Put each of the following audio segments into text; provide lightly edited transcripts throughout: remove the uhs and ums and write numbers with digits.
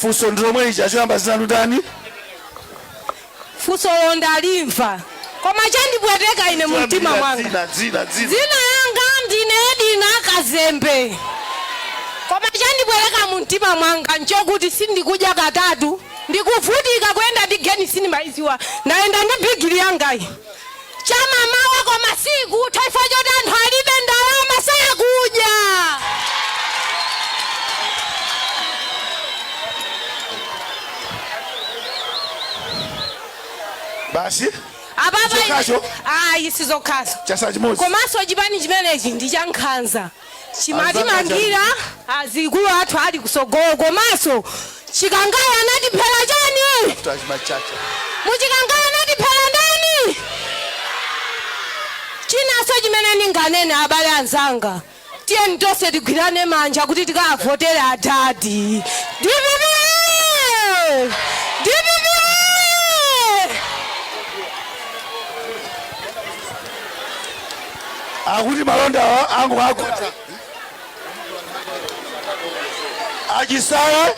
Funso ndi lomwe lija choyamba, dzina ndani? Funso ndalimva, koma chandipweteka ine mu mtima mwanga. Dzina, dzina, dzina. Dzina langa ndine Edina Kazembe, koma chandipweteka mu mtima mwanga nchokuti sindikudya katatu, ndikuvutika kuyenda ndi geni, sindimaiziwa. Ndayenda ndi bigili yangayi chamamawa, koma sikutha ifo choti anthu alibe ndalama, sakudya. Basi? Apapa. Zokhazo? Ayi, sizokhazo. Chasa chimodzi. Komanso chipani chimenechi ndi cha nkhanza, chimatimangira azikulu athu ali kusogolo. Komanso Chikangawa anatiphera chani? Machacha. Muchikangawa anatiphera ndani? Chinanso chimene ndinganene, abale anzanga, tiyeni tonse tigwirane manja kuti tikavotere adadi. DPP, DPP! Akuti malonda angu agota achisale,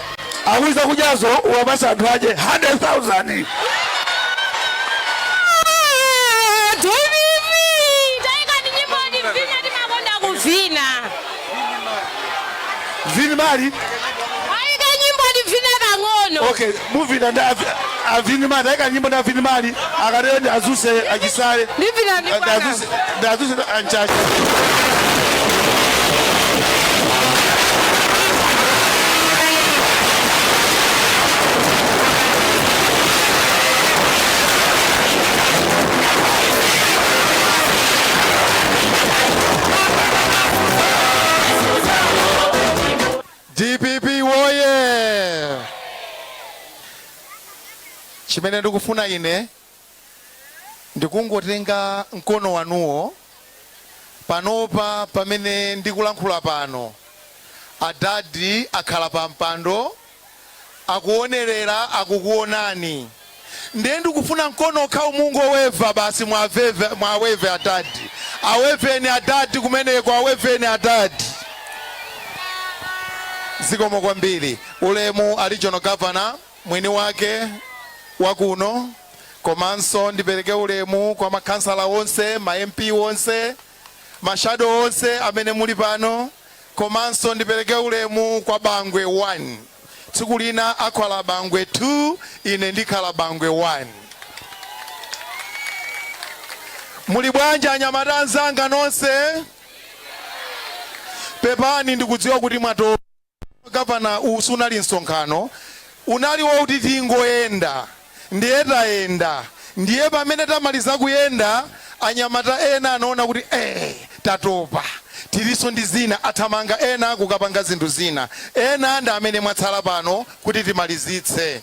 akuiza kudyazo uwapasa anthu aje 100,000. DPP! Tayikani nyimbo ndivine, timakonda kuvina. Vini mali. Ayika nyimbo ndivine pang'ono. Okay, muvina ndi avini mali. Ayika nyimbo ndi avini mali, akatero ndi azuse achisale. Ndivina ndi bwana. Ndi azuse anchacha. DPP woye! Chimene ndikufuna ine ndikungotenga mkono wanuwo panopa pamene ndikulankhula pano. Adadi akhala pa mpando, akuonerera, akukuonani. Ndiye ndikufuna mkono okhawu mungoweva basi, mwaveve, mwaweve adadi. Aweveni adadi kumeneko, aweveni adadi. Zikomo kwambiri. Ulemu a regional governor mwini wake wakuno, komanso ndipereke ulemu kwa makhansala onse, ma MP onse, ma shadow onse amene muli pano, komanso ndipereke ulemu kwa Bangwe 1. Tsiku lina akhala Bangwe 2, ine ndikhala Bangwe 1. Muli bwanji anyamata anzanga nonse? Pepani, ndikudziwa kuti mwato gavana. Uwu sunali msonkhano, unali woti tingoyenda. Ndiye tayenda, ndiye pamene tamaliza kuyenda, anyamata ena anaona kuti tatopa, tilinso ndi zina, athamanga ena kukapanga zinthu zina. Ena ndi amene mwatsala pano kuti timalizitse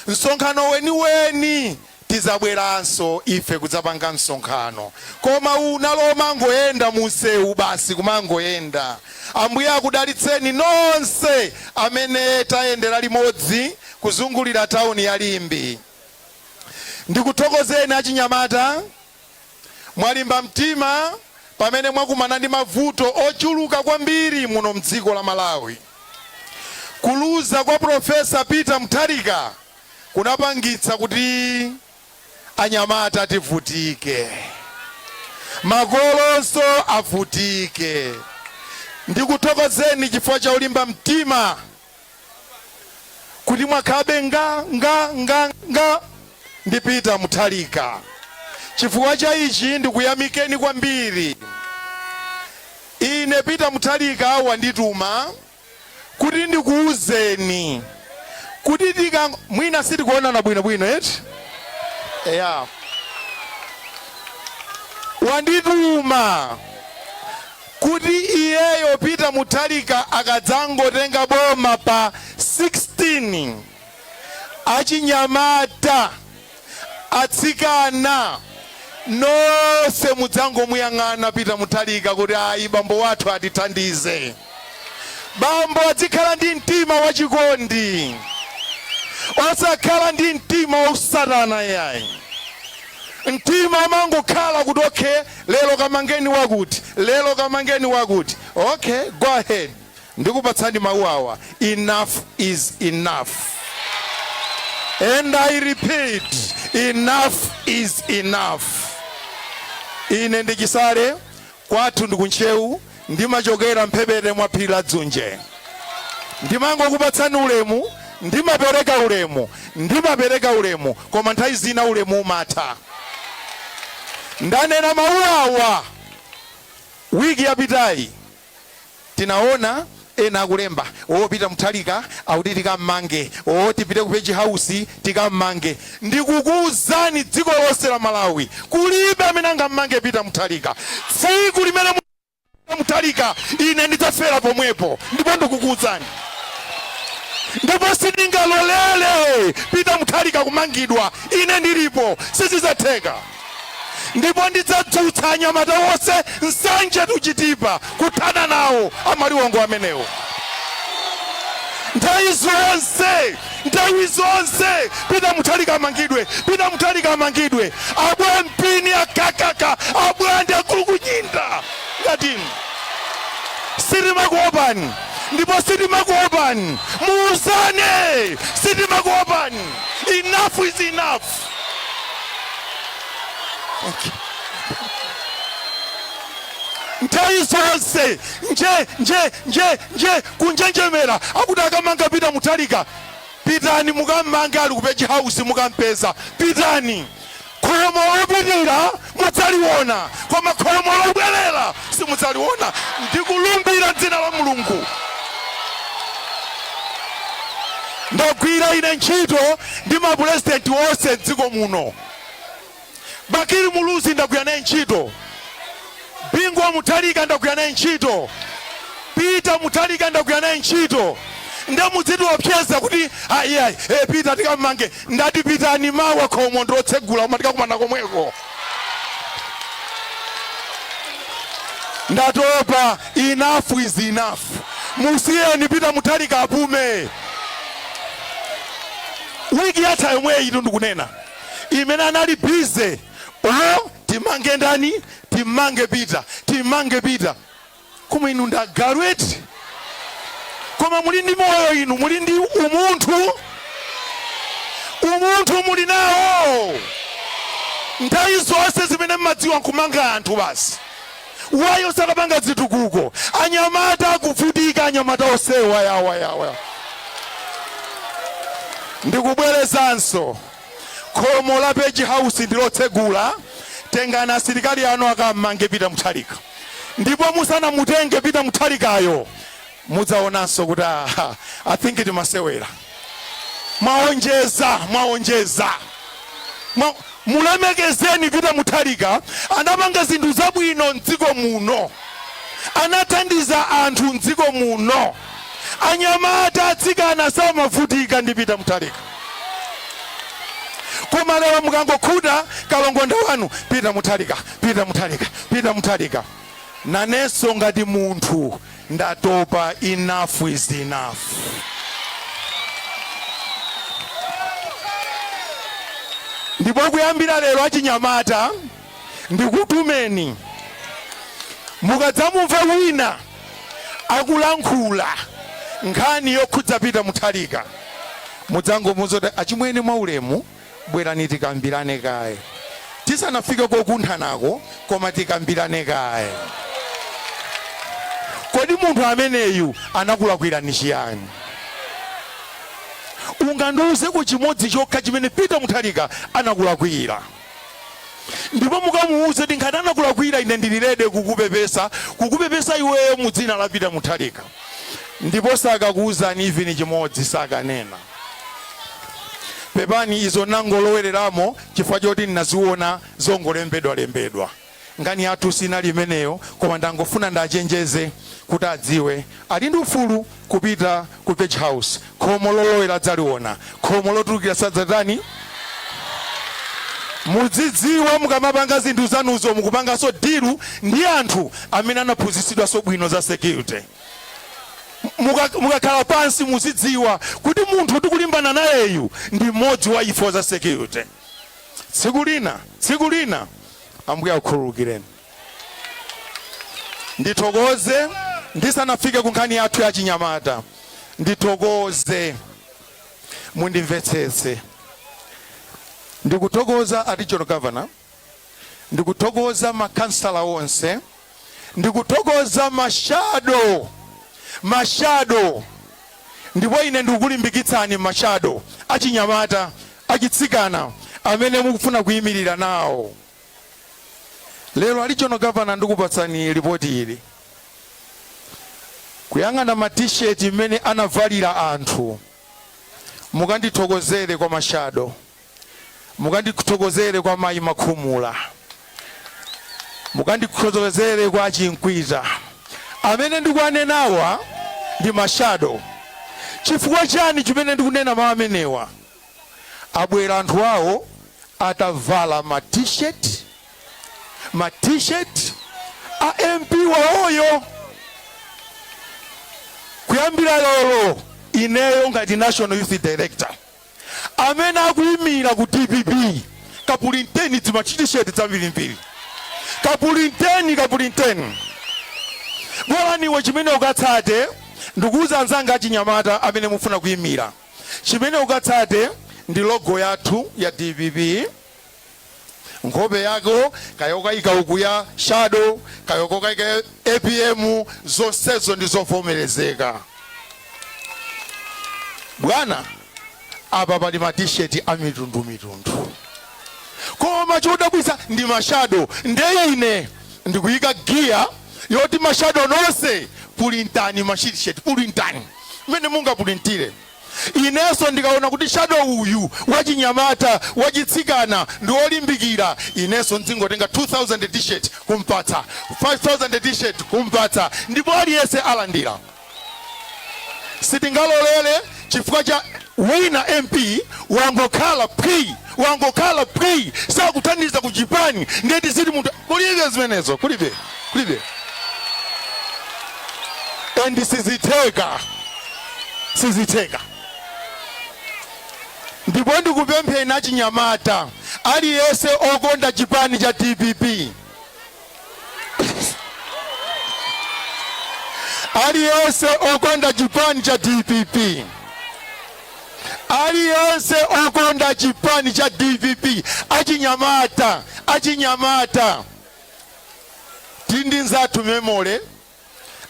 msonkhano weniweni. Tizabweranso ife kudzapanga msonkhano, koma unalo omangoyenda munsewu basi, kumangoyenda. Ambuye akudalitseni nonse amene tayendera limodzi kuzungulira tawuni ya Limbe. Ndikuthokozeni achinyamata, mwalimba mtima pamene mwakumana ndi mavuto ochuluka kwambiri muno mdziko la Malawi. Kuluza kwa Professor Peter Mutharika kunapangitsa kuti anyamata tivutike, makolonso avutike. Ndikuthokozeni chifukwa cha ulimba mtima kuti mwakhabe nga nga nga nga ndi Peter Mutharika. Chifukwa cha ichi ndikuyamikeni kwambiri. Ine Peter Mutharika wandituma kuti ndikuwuzeni kuti tika mwina sitikuonana bwinobwino eti. Eya, wandituma kuti iyeyo Peter Mutharika akadzangotenga boma pa 16, achinyamata, atsikana nonse mudzangomuyang'ana Peter Mutharika kuti ayi, bambo wathu atithandize. Bambo adzikhala ndi mtima wachikondi, osakhala ndi mtima wausatana yayi, mtima amangokhala kuti okay, lero kamangeni wakuti, lero kamangeni wakuti. Okay, go ahead. Ndikupatsani mawu awa: enough is enough. And I repeat, enough is enough. Ine ndi Chisale, kwathu ndi kuNtcheu, ndimachokera mphepete mwa phiri la Dzunje. Ndimangokupatsani ulemu, ndimapereka ulemu, ndimapereka ulemu, koma nthawi zina ulemu umatha. Ndanena mawu awa wiki yapitayi. Tinaona ena akulemba, "O, Peter Mutharika akuti tikammange, o, tipite ku Page House tikammange." Ndikukuwuzani, dziko lonse la Malawi kulibe amene angammange Peter Mutharika. Tsiku limene Mutharika, ine ndidzafera pomwepo. Ndipo ndikukuwuzani, ndipo sindingalolere Peter Mutharika kumangidwa ine ndilipo, sizidzatheka. Ndipo ndidzadzutsa anyamata onse Nsanje to Chitipa kuthana nawo amaliwongo amenewo. Nthawi zonse, nthawi zonse, "Peter Mutharika amangidwe, Peter Mutharika amangidwe." Abwa mpini, akakaka, abwande, akulukunyinda ngatinu, sitimakuopani, ndipo sitimakuopani. Muuzane, sitimakuopani. Enough is enough. Thank you. Nthawi zonse nje nje nje nje kunjenjemera, akuti akamanga Peter Mutharika. Pitani mukammange, ali ku Page House, mukampeza. Pitani, khomo lopitira mudzaliona, koma khomo lobwerera simudzaliona. Ndikulumbira dzina la Mulungu, ndagwira ine ntchito ndi mapurezidenti onse mdziko muno. Bakili Muluzi ndagwira naye ntchito, Bingu wa Mutharika ndagwira naye ntchito, Peter Mutharika ndagwira naye ntchito. Nde mudzitiopseza kuti ayiayi, e, Peter tikammange. Ndati pitani mawa, khomo ndiotsegula, koma tikakumana komweko. Ndatopa, enough is enough. Musiyeni Peter Mutharika apume. Wiki yatha yomweyi ndikunena, imene anali busy, "O, timange ndani? Timange Peter, timange Peter." Koma inu ndagalu eti? Koma muli ndi moyo inu? Muli ndi umunthu? Umunthu muli nawo? Nthawi zonse zimene mmadziwa nkumanga anthu basi. Wayo sakapanga zitukuko, anyamata akuvutika, anyamata osewa yawa yawa. Ndikubwerezanso, khomo la Page House ndilotsegula. Tengani asilikali anu akammange Peter Mutharika, ndipo musanamutenge Peter Mutharikayo, mudzaonanso kuti, ah, I think timasewera. Mwaonjeza, mwaonjeza. Mulemekezeni Peter Mutharika, anapanga zinthu zabwino mdziko muno, anathandiza anthu mdziko muno, anyamata, atsikana samavutika ndi Peter Mutharika. Koma lero mukangokhuta kalongonda wanu, "Peter Mutharika, Peter Mutharika, Peter Mutharika." Nanenso ngati munthu ndatopa, enough is enough. Ndipo kuyambira lero, achinyamata, ndikutumeni, mukadzamumva wina akulankhula nkhani yokhudza Peter Mutharika, mudzangomuuza kuti, "Achimwene, mwaulemu, bwerani tikambirane kaye tisanafike kokunthanako, koma tikambirane kaye. Kodi munthu ameneyu anakulakwirani chiyani? Ungandiuzeko chimodzi chokha chimene Peter Mutharika anakulakwira?" Ndipo mukamuuze kuti, "Ngati anakulakwira, ine ndili ready kukupepesa, kukupepesa iweyo mu dzina la Peter Mutharika." Ndipo sakakuuzani even chimodzi, sakanena. Pepani, izo nangolowereramo chifukwa choti ndinaziona zongolembedwalembedwa. Nkhani yathu sinali imeneyo, koma ndangofuna ndachenjeze kuti adziwe ali ndi ufulu kupita ku Page House. Khomo lolowera adzaliona, khomo lotulukira sadzatani. Mudzidziwa mukamapanga zinthu zanuzo, mukupanganso deal ndi anthu amene anaphunzitsidwanso bwino za security. Mukakhala pansi, muzidziwa kuti munthu tikulimbana nayeyu ndi mmodzi wa ifo za security. Tsiku lina, tsiku lina, Ambuye akukhululukireni. Ndithokoze. Ndisanafike ku nkhani yathu ya chinyamata, ndithokoze, mundimvetsetse. Ndikuthokoza a regional governor, ndikuthokoza makansala onse, ndikuthokoza ma shadow, ma shadow. Ndipo ine ndikukulimbikitsani ma shadow achinyamata, achitsikana amene mukufuna kuyimirira nawo. Lero a regional governor ndikupatsani ripoti ili. Kuyang'ana ma t-shirt mmene anavalira anthu, mukandithokozere kwa ma shadow, mukandithokozere kwa mayi Makhumula, mukandithokozere kwa Chinkwita. Amene ndikuwanenawa ndi ma shadow. Chifukwa chani chimene ndikunena mawu amenewa? Abwera anthu awo atavala ma t-shirt, ma t-shirt a MP wawoyo. Kuyambira lero, ineyo ngati national youth director amene akuyimira ku DPP, kapulinteni dzima t-shirt zambirimbiri, kapulinteni, kapulinteni bolaniwe. Chimene ukatsate, ndikuuza anzanga achinyamata amene mufuna kuyimira, chimene ukatsate ndi logo yathu ya DPP, nkhope yako, kaya ukayika uku ya shadow, kaya ukayika APM, zonsezo ndi zovomerezeka. Bwana, apa pali ma t-shirt a mitundumitundu, koma chodabwitsa ndi ma shadow. Nde ine ndikuyika giya yoti ma shadow nonse pulintani ma t-shirt, pulintani mmene mungapulintire. Inenso ndikaona kuti shadow uyu wachinyamata, wachitsikana ndi wolimbikira, inenso ndzingotenga 2000 t-shirt kumpatsa, 5000 t-shirt kumpatsa, ndipo aliyense alandira. Sitingalolere chifukwa cha wina MP wangokhala phwi, wangokhala phwi, sakuthandiza ku chipani, ndeti zili munthu. Kulibe zimenezo, kulibe, kulibe, and sizitheka, sizitheka. Ndipo ndikupempheni achinyamata, aliyense okonda chipani cha DPP, aliyense okonda chipani cha DPP, aliyense okonda chipani cha DPP, achinyamata, achinyamata, tili ndi nzathu Memole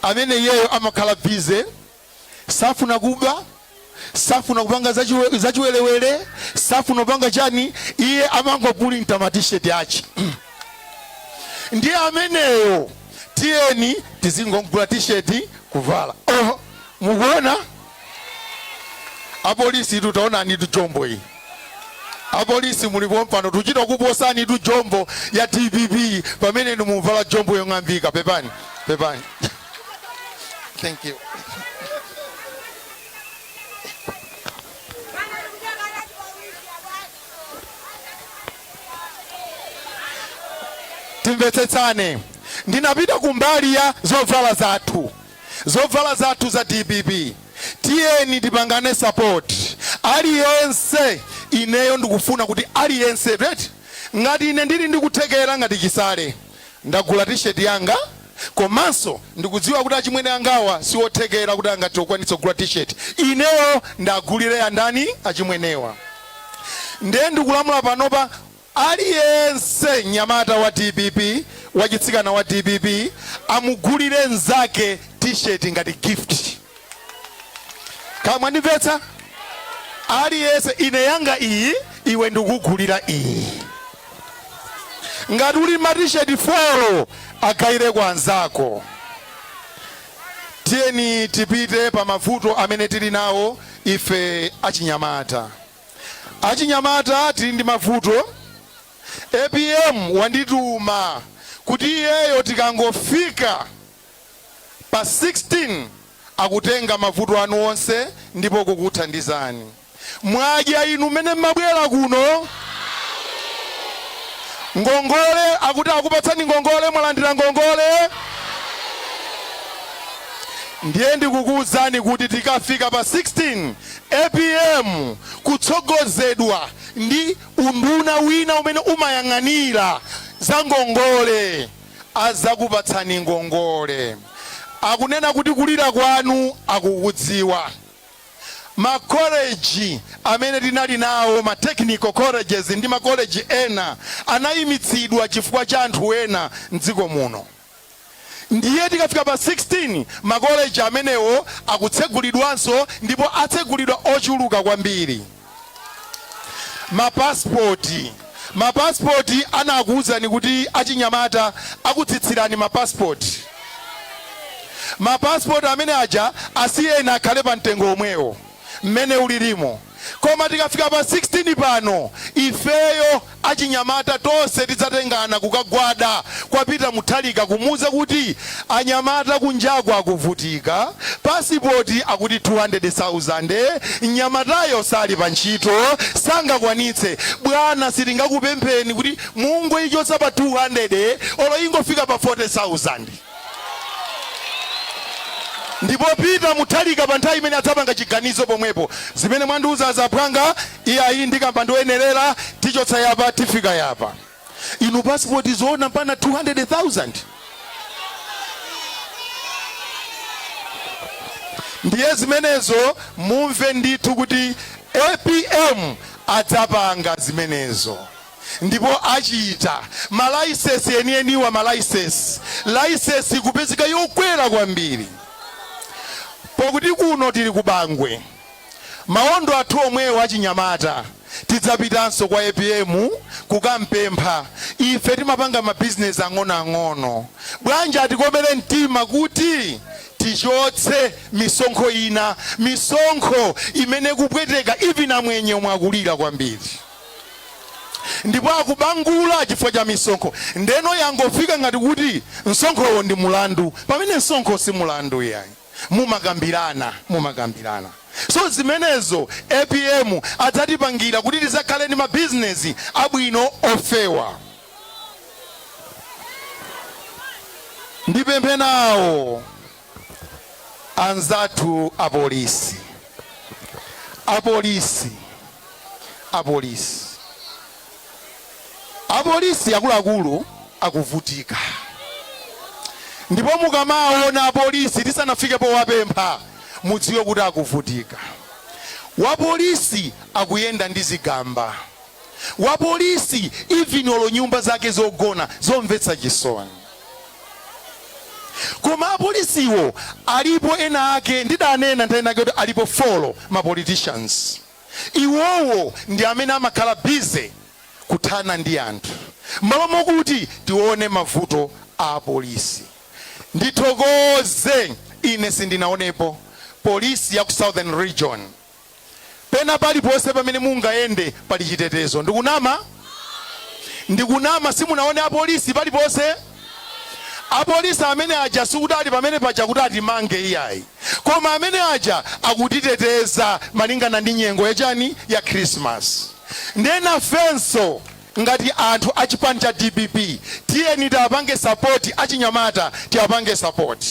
amene iyeyo amakhala busy, safuna kuba, safuna kupanga zachiwerewere, safuna kupanga chani, iye amangopulinta ma t-shirt achi. Ndiye ameneyo tiyeni tizingogula t-shirt kuvala. Oh, mukuona apolisi itu, taonani tu jombo iyi. Apolisi mulipo mpano, tuchita kuposani tu jombo ya DPP pamene inu muvala jombo yong'ambika. Pepani, pepani. Thank you. Timvetsetsane. Ndinapita kumbali ya zovala zathu, zovala zathu za DPP. Tiyeni tipangane support aliyense. Ineyo ndikufuna kuti aliyense, right, ngati ine ndili ndikuthekera ngati Chisale, ndagula t-shirt yanga, komanso ndikudziwa kuti achimwene angawa siwothekera kuti angathe kukwanitsa kugula t-shirt, ineyo ndagulire andani? Achimwenewa. Ndiye ndikulamula panopa, aliyense mnyamata wa DPP, wachitsikana wa DPP, amugulire mnzake t-shirt ngati gift. Kaya mwandimvetsa? Aliyense, ine yanga iyi, iwe ndikugulira iyi. Ngati uli ma t-shirt 4, agayire kwa anzako. Tiyeni tipite pa mavuto amene tili nawo ife achinyamata. Achinyamata tili ndi mavuto. APM wandituma kuti iyeyo tikangofika pa 16 akutenga mavuto anu onse ndipo kukuthandizani. Mwadya inu mmene mmabwera kuno? Ngongole, akuti akupatsani ngongole, mwalandira ngongole? Ndiye ndikukuwuzani kuti tikafika pa 16, APM kutsogozedwa ndi unduna wina umene umayang'anira za ngongole azakupatsani ngongole. Akunena kuti kulira kwanu akukudziwa. Makoleji amene tinali nawo, ma technical colleges ndi makoleji ena, anayimitsidwa chifukwa cha anthu ena mdziko muno. Ndiye tikafika pa 16, makoleji amenewo akutsegulidwanso, ndipo atsegulidwa ochuluka kwambiri. Mapasipoti anakuwuzani kuti achinyamata akutsitsirani mapasipoti. Mapasipoti amene aja asiyeni akhale pa mtengo omwewo mmene ulilimo, koma tikafika pa 16 pano, ifeyo achinyamata tonse tidzatengana kukagwada kwa Peter Mutharika kumuwuza kuti anyamata kunjaku akuvutika, pasipoti akuti 200,000, mnyamatayo sali pa ntchito, sangakwanitse. Bwana, sitingakupempheni kuti mungoichotsa pa 200, olo ingofika pa 40,000? Ndipo Peter Mutharika pa nthawi imene adzapanga chiganizo pomwepo: "Zimene mwandiuza azaphwanga, iyayi, ndikamba ndioyenerera, tichotsa yapa, tifika yapa." Inu, pasipoti zoona mpaka 200,000? Ndiye zimenezo mumve ndithu kuti APM adzapanga zimenezo ndipo achita. Malaisesi enieniwa, malaisesi, laisesi kupezeka yokwera kwambiri, pokuti kuno tili ku Bangwe, maondo athu omwewo achinyamata tidzapitanso kwa APM kukampempha. Ife timapanga mabizinesi ang'onoang'ono, bwanji atikomere mtima kuti tichotse misonkho ina, misonkho imene kupweteka even amwenye omwe akulira kwambiri ndipo akubangula chifukwa cha misonkho. Ndeno yangofika ngati kuti msonkhowo ndi mulandu, pamene msonkho si mulandu yayi. Mumakambirana, mumakambirana. So zimenezo APM adzatipangira kuti tizakhale ndi mabizinesi abwino ofewa. Ndipemphe nawo anzathu apolisi, apolisi, apolisi, apolisi akuluakulu akuvutika, ndipo mukamaona apolisi tisanafike powapempha, mudziwe kuti akuvutika. Wapolisi akuyenda ndi zigamba, wapolisi even olo nyumba zake zogona zomvetsa chisoni. Koma apolisiwo alipo ena ake, ndidanena nthawi inake kuti alipo four ma politicians. Iwowo ndi amene amakhala busy kuthana ndi anthu malo mokuti tione mavuto a apolisi. Ndithokoze, ine sindinaonepo polisi ya ku Southern Region. Pena paliponse pamene mungayende pali chitetezo. Ndikunama? Ndikunama? Simunaone apolisi paliponse? Apolisi amene aja sikuti ali pamene paja kuti atimange, iyayi, koma amene aja akutiteteza malingana ndi nyengo yachani, ya Christmas. Ndenafenso ngati anthu achipani cha DPP, tiyeni tiapange support achinyamata, tiapange support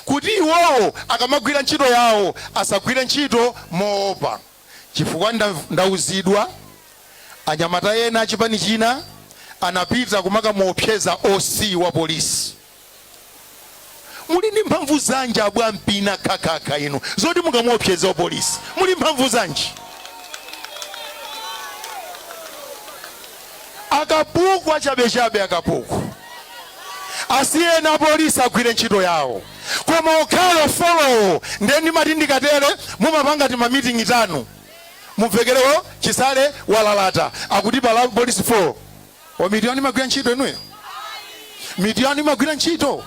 kuti iwowo akamagwira ntchito yawo asagwire ntchito moopa, chifukwa ndauzidwa anyamata ena achipani china anapita kumakamuopseza OC wa polisi. Muli ndi mphamvu zanji, abwampina khakakha inu, zoti mukamuopseza wa polisi? Muli mphamvu zanji? Akapuku achabechabe, akapuku. Asiyeni apolisi agwire ntchito yawo, koma okhawo four wo. Ndiye ndimati ndikatere, mumapanga ti mamitingi tanu, mumvekerewo Chisale walalata akuti pala polisi 4 o. Mitu yanu imagwira ntchito inuyo? Mitu yanu imagwira ntchito?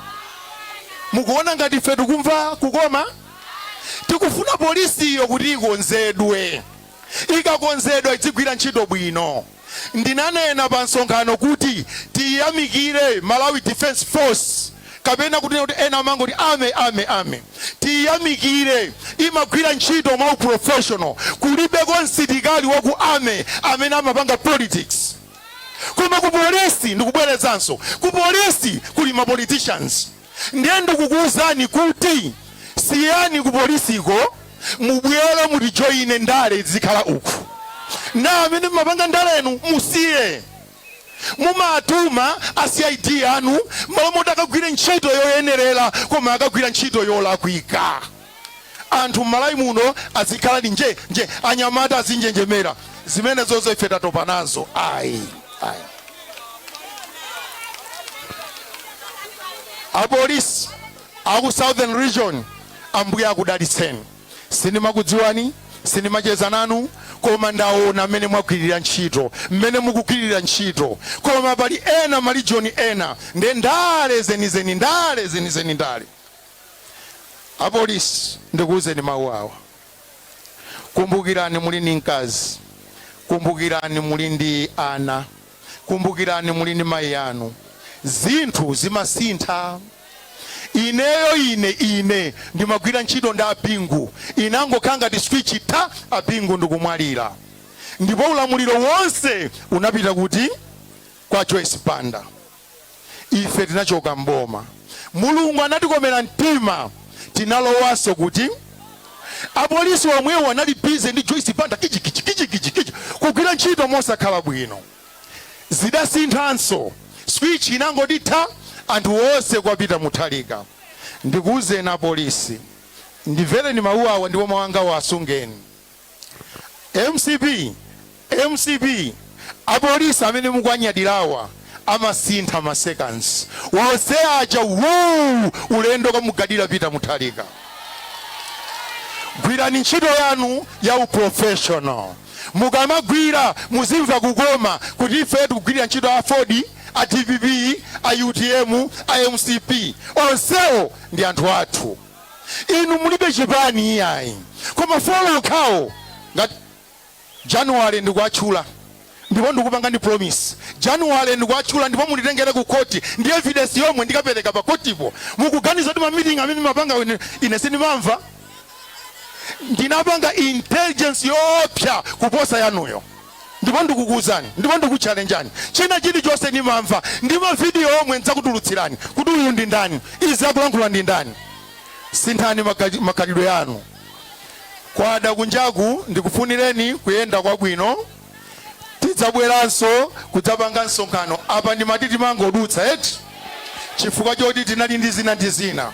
Mukuona ngati ife tikumva kukoma? Tikufuna polisiyo kuti ikonzedwe. Ikakonzedwa idzigwira ntchito bwino. Ndinanena pa msonkhano kuti tiyamikire Malawi Defence Force, kapena kuti ena amangoti ame ame ame, tiyamikire, imagwira ntchito mwa professional. Kulibeko msilikali wa ku army amene amapanga politics, koma ku polisi, ndikubwerezanso, ku polisi kuli ma politicians. Ndiye ndikukuwuzani kuti siyani ku polisiko, mubwere mutijoyine ndale, zikhala uku na amene mumapanga ndalenu musiye. Mumatuma a CID anu malo moti akagwire ntchito yoyenerera, koma akagwira ntchito yolakwika. Anthu m'Malawi muno azikhala ndi nje nje, anyamata azinjenjemera. Zimenezozo ife tatopa nazo. Ayi, ayi. Apolisi aku Southern Region, Ambuye akudalitseni. Sindimakudziwani, sindimacheza nanu, koma ndaona mmene mwagwirira ntchito, mmene mukugwirira ntchito. Koma pali ena, marijoni ena, nde ndale zenizeni, ndale zenizeni, ndale. Apolisi, ndikuwuzeni mawu awa: kumbukirani muli ndi mkazi, kumbukirani muli ndi ana, kumbukirani muli ndi mayi anu. Zinthu zimasintha. Ineyo ine ndimagwira ntchito ndi Abingu, inangokhala ngati switch ta, Abingu ndikumwalira, ndipo ulamuliro wonse unapita kuti? Kwa Joyce Banda. Ife tinachoka mboma, Mulungu anatikomera mtima, tinalowanso kuti apolisi omwewo anali busy ndi Joyce Banda, kichikichi kichikichi kichi, kugwira ntchito mosakhala bwino. Zidasinthanso, switch inangoti tha, anthu onse kwapita Mutharika. Ndikuwuzeni apolisi, ndimvereni mawu awa ndipo mawu angawo asungeni. MCP, MCP, apolisi amene mukuwanyadirawa amasintha ma seconds wonse aja wuu, ulendo kamugadira Peter Mutharika. Gwirani ntchito yanu ya uprofessional. Mukamagwira muzimva kukoma kuti ife tikugwirira ntchito a Ford, a DPP, a UTM, a MCP, onsewo ndi anthu athu. Inu mulibe chipani iyayi, koma four okhawo ngati January ndikuatchula ndipo ndikupanga ndi promise. January ndikuatchula ndipo munditengere ku court ndi evidence yomwe ndikapereka pa courtipo. Mukuganiza kuti ma meeting amene mapanga ine sindimamva? Ndinapanga intelligence yoopsa kuposa yanuyo, ndipo ndikukuwuzani ndipo ndikuchalenjani, china chilichonse ndimamva ndi mavidiyo omwe ndidzakutulutsirani kuti uyu ndi ndani, izi akulankhula ndi ndani. Sinthani makhalidwe anu. Kwada kunjaku, ndikufunireni kuyenda kwabwino. Tidzabweranso kudzapanga msonkhano apa. Ndimati timangodutsa eti, chifukwa choti tinali ndi zina ndi zina.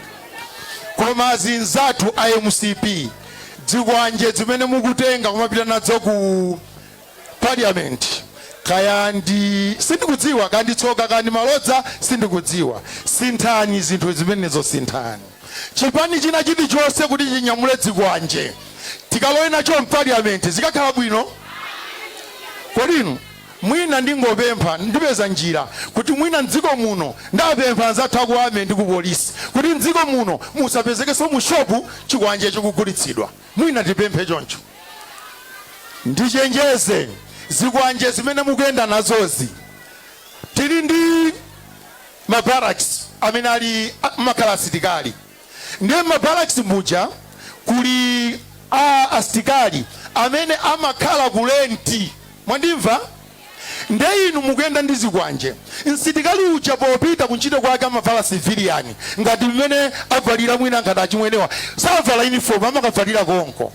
Koma azinzathu a MCP, dzikwanje zimene mukutenga kumapita nazo ku parliament, kaya ndi sindikudziwa, kaya ndi tsoka, kaya ndi malodza, sindikudziwa, sinthani zinthu zimenezo. Sinthani chipani china chilichonse kuti chinyamule dzikwanje tikalowe nacho mparliament, zikakhala bwino. Kodinu mwina ndingopempha, ndipeza njira kuti mwina mdziko muno, ndapempha anzathu aku army ndi ku polisi kuti mdziko muno musapezekenso mu shopu chikwanje chikugulitsidwa. Mwina tipemphe choncho. Ndichenjeze, zikwanje zimene mukuyenda nazozi, tili ndi mabarracks amene ali makhala asitikali. Ndiye mabarracks muja kuli a asitikali amene amakhala ku renti, mwandimva? Nde inu mukuyenda ndi zikwanje. Msitikali uja popita kuntchito kwake amavala civilian ngati mmene avalira mwina ngati achimwenewa, savala uniform, amakavalira konko.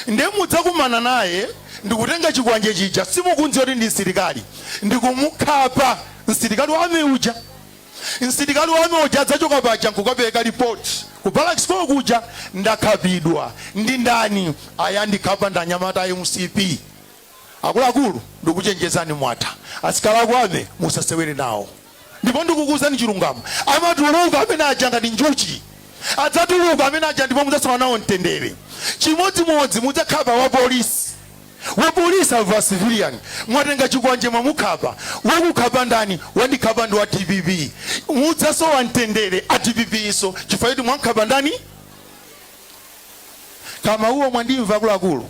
Nde mudzakumana naye ndikutenga chikwanje chija, simukundziwa kuti ndi msilikali, ndikumukhapa msilikali wa army uja. Msilikali wa army uja adzachoka paja nkukapereka ripoti ku barracks kuja: "Ndakhapidwa ndi ndani?" "Aya, ndikhapa ndi anyamata a MCP." Akuluakulu, ndikuchenjezani, mwatha. Asikali aku army musasewere nawo, ndipo ndikukuwuzani chilungamo, amatuluka amene aja ngati njuchi. Adzatuluka amene aja ndipo mudzasowa nawo mtendere. Chimodzimodzi mudzakhapa wa polisi. Wa polisi avala civilian, mwatenga chikwanje mwamukhapa. "Wakukhapa ndani?" "Wandikhapa ndi wa DPP." Mudzasowa mtendere a DPP iso chifukwa choti mwankhapa ndani? Kama uwo mwandimva, akuluakulu?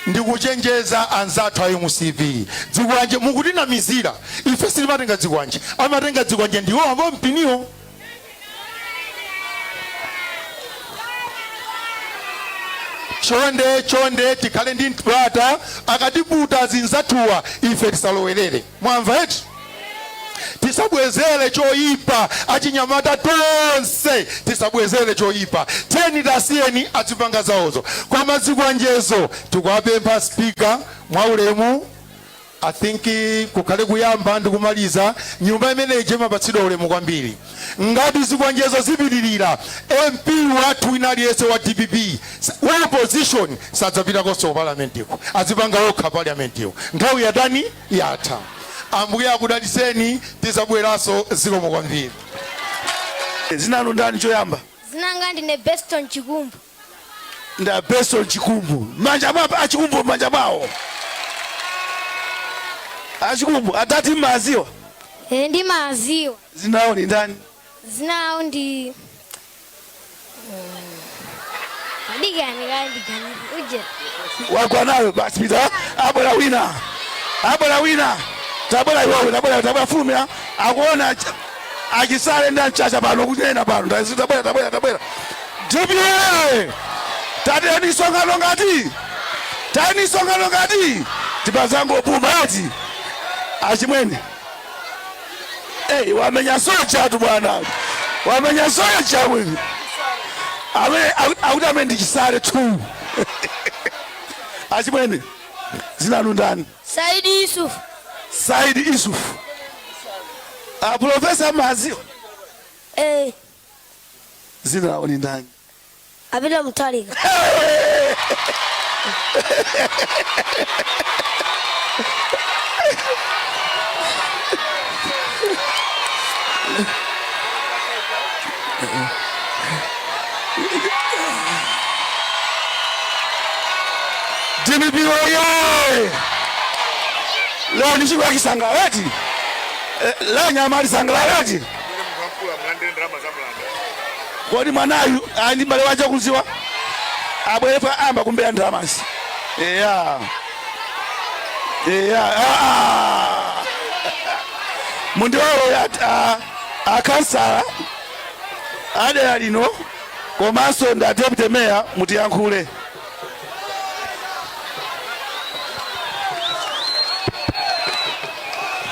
Ndikuchenjeza anzathu a MCP, dzikwanje mukutinamizira. Ife sitimatenga dzikwanje, amatenga dzikwanje ndiwo ambo mpiniwo. Chonde chonde, tikhale ndi bata. Akatiputa azinzathuwa, ife tisalowerere, mwamva eti? Tisabwezere choyipa. Achinyamata tonse tisabwezere choyipa. Tiyeni tasiyeni azipanga zawozo, koma zikwanjezo tikuwapempha Speaker mwaulemu. I think kukhale kuyamba ndi kumaliza. Nyumba imeneyi imapatsidwa ulemu kwambiri. Ngati zikwanjezo zipitirira, MP wathu wina aliyense wa DPP wa opposition sadzapitakonso ku parliamentiko, azipanga okha parliamentiko. Nthawi yatani? Yatha. Ambuye akudalitseni, tizabweranso. Zikomo kwambiri. Zina lanu ndani choyamba? Zina langa ndine Beston Chikumbu. Nda Beston Chikumbu, manja mwa achikumbu, manja mwawo achikumbu. Atati mmaziwa? E, ndimaziwa. Zinawo ni ndani? Zinawo ndi Adigani kadigani uje. Wagwa nayo basi, pita, abwera wina, abwera wina. Tabwera iwewe, tabwera, tabwera, fulumira. Akuona achisale ndi amchacha pano kunena pano. Tabwera, tabwera, tabwera. DPA tateni songano ngati tani songano ngati tipazango puma ati achimwene. Hey, wamenya soja tu bwana, wamenya soja mwini. Amene akuti amene ndi Chisale tu. Achimwene, zina lanu ndani? Saidi Yusuf. Saidi Yusuf. A profesa maziwa? Eh. Zina lawo ni ndani? A Peter Mutharika. DPP oye! Leo ni siku ya kisangalati. Leo nyama alisangalati. Kodi mwanayu ali mbale waje kuziwa? Abwere pa amba kumbea ndalamazi. Eya. Eya. Ah. Mundiwalo ya akansala adera lino komanso nda deputy mayor, mutiyankhule.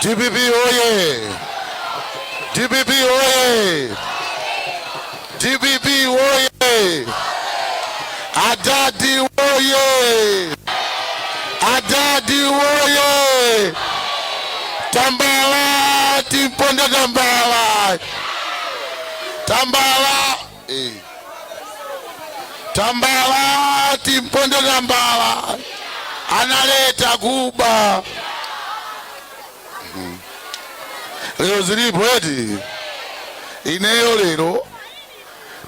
DPP oye! DPP oye! DPP oye! Adadi oye! Adadi oye! Tambala timponda tambala! Tambala! Eh. Tambala timponda tambala! Analeta kuba. Lero zilipo eti. Ineyo lero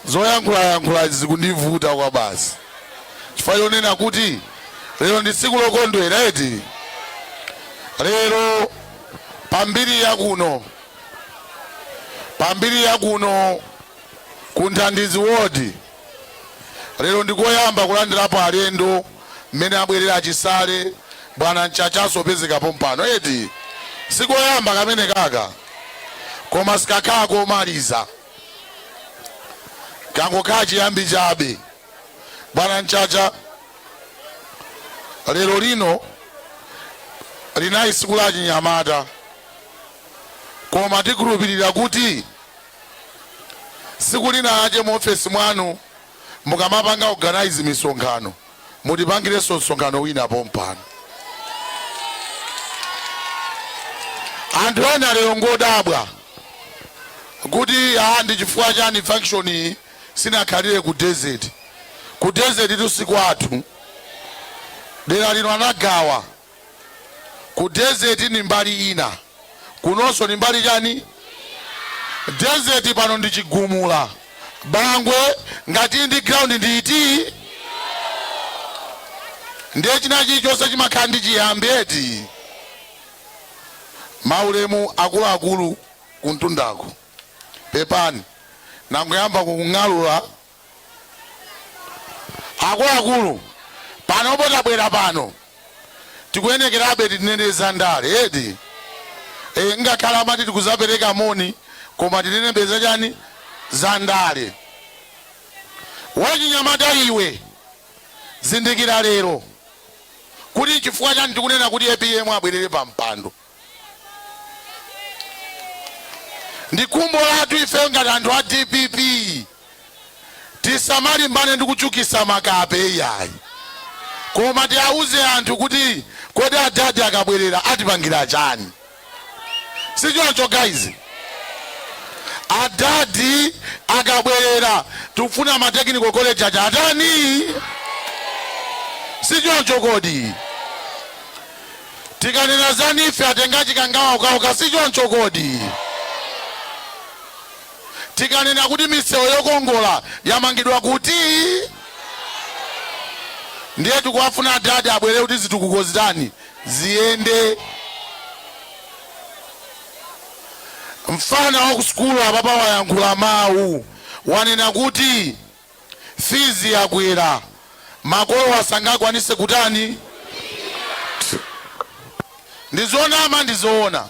zoyankhulayankhula zikundivuta kwa basi, chifukwa chonena kuti lero ndi tsiku lokondwera eti. Lero pambiri yakuno, pambiri yakuno ku Nthandizi ward, lero ndikoyamba kulandirapo alendo mmene abwerera Achisale, bwana Mchachaso opezekapo mpano eti. Sikoyamba kamene kaka, koma sikakhala komaliza, kangokhala chiyambi chabe. Bwana Mchacha, lero lino linali tsiku la chinyamata, koma tikhulupirira kuti tsiku lina ache mu ofesi mwanu mukamapanga organize misonkhano, mutipangirenso msonkhano wina pompano. Anthu ena lero ngodabwa kuti a ndi chifukwa chani function iyi sinakhalire ku desert. Ku desert tusiku athu dera lino anagawa. Ku desert ni mbali ina, kunonso ni mbali chani. Desert pano ndi Chigumula. Bangwe ngati ndi ground ndi iti, ndiye china chilichonse chimakhala ndi chiyambi eti. Maulemu akuluakulu kuntundako, pepani nangoyamba kung'alula. Akuluakulu, panopo tabwera pano, tikuyenekerabe tinene za ndale eti. Ngakhala amati tikuzapereka moni, koma tinenebe za chani? Za ndale. Wachinyamata iwe, zindikira lero kuti chifukwa chani tikunena kuti APM abwerere pa mpando. Ndi khumbo lathu ife ngati anthu a DPP, tisamalimbane ndi kuchukisa makape iyayi, koma tiauze anthu kuti Kodi adadi akabwerera atipangira chani? Si choncho guys? Adadi akabwerera tikufuna ma technical college aja atani? Si choncho kodi? Tikanena za NEEF atenga Chikangawa okhaokha, si choncho kodi? Tikanena kuti misewu yokongola yamangidwa kuti, ndiye tikuwafuna adadi abwere kuti zitukuko zitani? Ziyende. Mfana wa kusukulu apapa wayankhula mawu, wanena kuti fees yakwera, makolo asangakwanise kutani. Ndizonama? Ndizoona?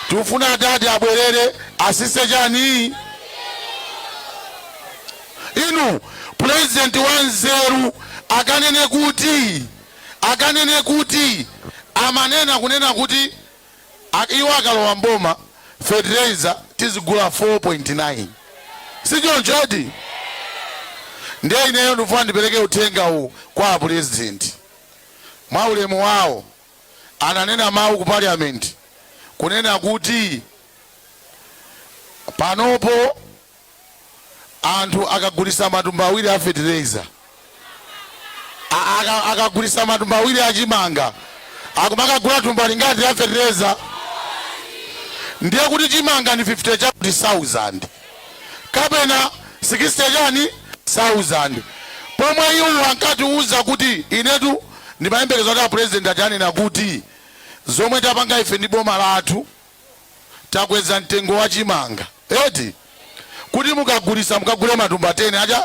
Tikufuna adadi abwerere asise chani? Inu, president wa nzeru akanene kuti amanena kunena kuti iwo akalowa mboma fertilizer tizigula 4.9, si chonchodi? Ndiye ineyo ndikufuna ndipereke uthenga uwu kwa president mwa ulemu wawo. Ananena mawu ku parliament kunena kuti panopo anthu akagulisa matumba awiri a fertilizer, akagulisa matumba awiri achimanga, akumakagula thumba lingati la fertilizer? Ndiye kuti chimanga ni 50 chakuti 1000 kapena 60 chani 1000, pomwe iwo ankatiuza kuti, inetu ndimayembekeza kuti a president achanena kuti zomwe tapanga ife ndi boma lathu, takweza mtengo wa chimanga eti, kuti mukagulisa mukagule matumba 10 aja,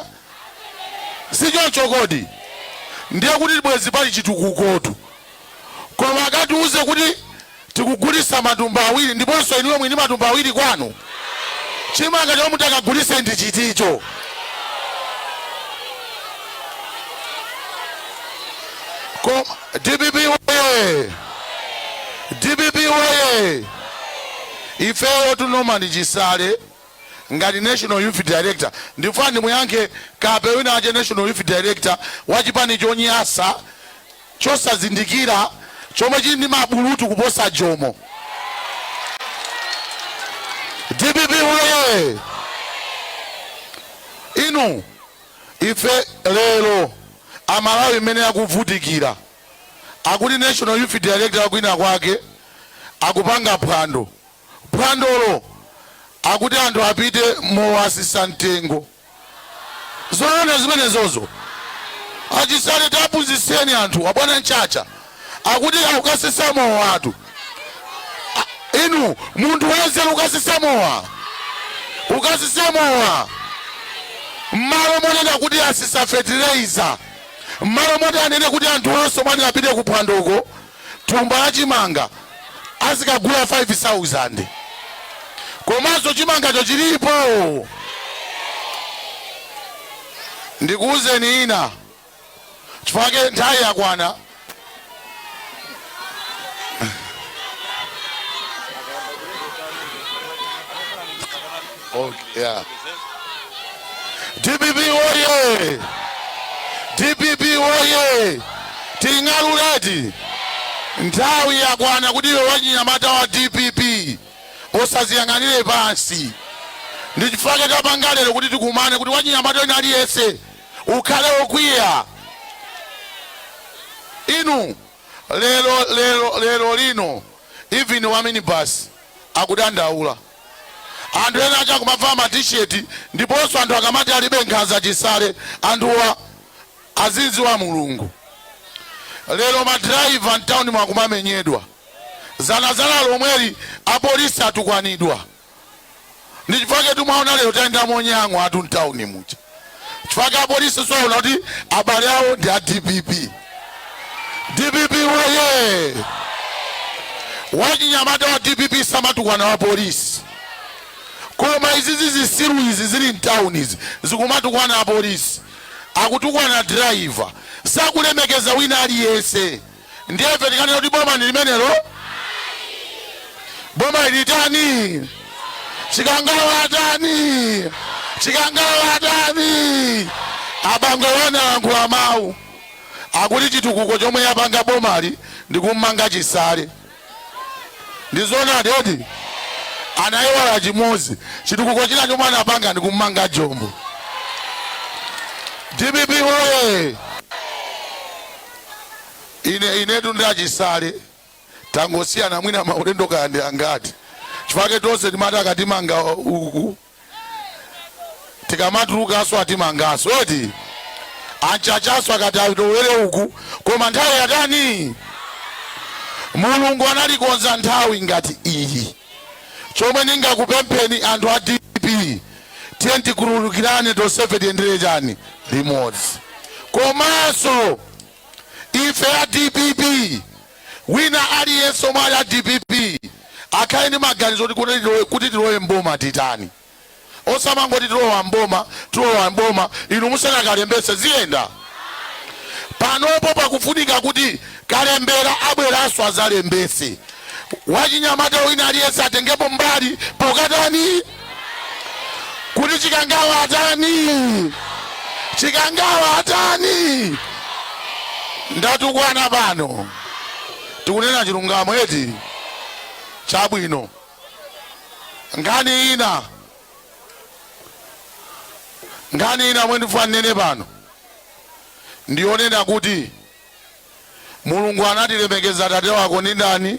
si choncho kodi? Ndiye kuti bwezi pali chitukukotu. Koma akatiuze kuti tikugulisa matumba awiri, ndiponso inuyo mwini matumba awiri kwanu, chimanga chomwe mutakagulise ndi chiticho? Koma DPP woye! DPP woye! Ifeyo tu Norman Chisale ngati national youth director, ndifuna ndimuyankhe kape wina ache, national youth director wa chipani chonyasa, chosazindikira, chomwe chili ndi mabulutu kuposa Jomo. DPP woye! Inu, ife lero Amalawi mmene akuvutikira, akuti national youth director kwina kwake akupanga phwando. Phwandolo akuti anthu apite mowasisa mtengo. Zoona zimenezozo? Achisale, taphunzitseni anthu. Abwana Mchacha akuti akukasisa mowa atu. Inu, munthu wanzeru ukasisa mowa, ukasisa mowa mmalo monena kuti asisa fertilizer, mmalo moti anene kuti anthu onse omwe apite kuphwandoko thumba la chimanga azikagula 5000, komanso chimangacho chilipo. Ndikuwuzeni ina, chifukwa nthawi yakwana. Okay, yeah. DPP woye! DPP woye! Ting'aluleti, nthawi yakwana kuti iwe wachinyamata wa DPP usaziyang'anire pansi. Ndi chifukwa tapanga lero kuti tikumane, kuti wachinyamata wina aliyense ukhale wokwiya. Inu, lero lino even wa minibus akudandaula. Anthu ena acha kumavala ma T-shirt, ndiponso anthu akamati alibe nkhanza Chisale, anthuwa azidziwa Mulungu. Lero ma driver mtawuni mwakumamenyedwa. Zanazana lomweli apolisi atukwanidwa. Ndi chifukwa timaona lero tayenda monyang'wa atu mtawuni muja, chifukwa apolisi soona kuti abale awo ndi a DPP. DPP woye! Wachinyamata wa DPP samatukwana wa polisi, koma izizi zisiru izi zili mtawuni izi zikumatukwana apolisi, akutukwana driver, sakulemekeza wina aliyense. Ndiye ife tikanena kuti boma ndi limenelo? Boma ilitani? Chikangawa atani? Chikangawa atani? Abangwe wana alankhula mawu. Akuti chitukuko chomwe yapanga bomali ndikummanga Chisale. Ndizoonadi eti? Anayiwala chimodzi, chitukuko china chomwe anapanga ndikummanga Jombo. DPP oye! Ine inetu ndi aChisale tangosiyana mwina maulendo kaya ndi angati, chifukwa tonse timati akatimanga uku tikamatulukanso atimanganso eti, anchachaso akati atowere uku, koma nthawi yatani? Mulungu analikonza nthawi ngati iyi. Chomwe ndingakupempheni anthu a DPP, tiye tikhululukirane tonsefe, tiyendere chani limodzi. Komanso ife a DPP, wina aliyense omwe ali a DPP akhale ndi maganizo kuti tilowe mboma titani, osamangoti tilowa mboma, tilowa mboma, inu musanakalembese ziyenda. Panopo pakufunika kuti kalembera abweranso azalembese. Wachinyamata wina aliyense atengepo mbali pokatani kuti Chikangawa atani, Chikangawa atani. Ndatukwana pano? Tikunena chilungamo eti? Chabwino. Nkhani ina mwe ndifuna ndinene pano ndionena kuti Mulungu anatilemekeza tate wako ndi ndani.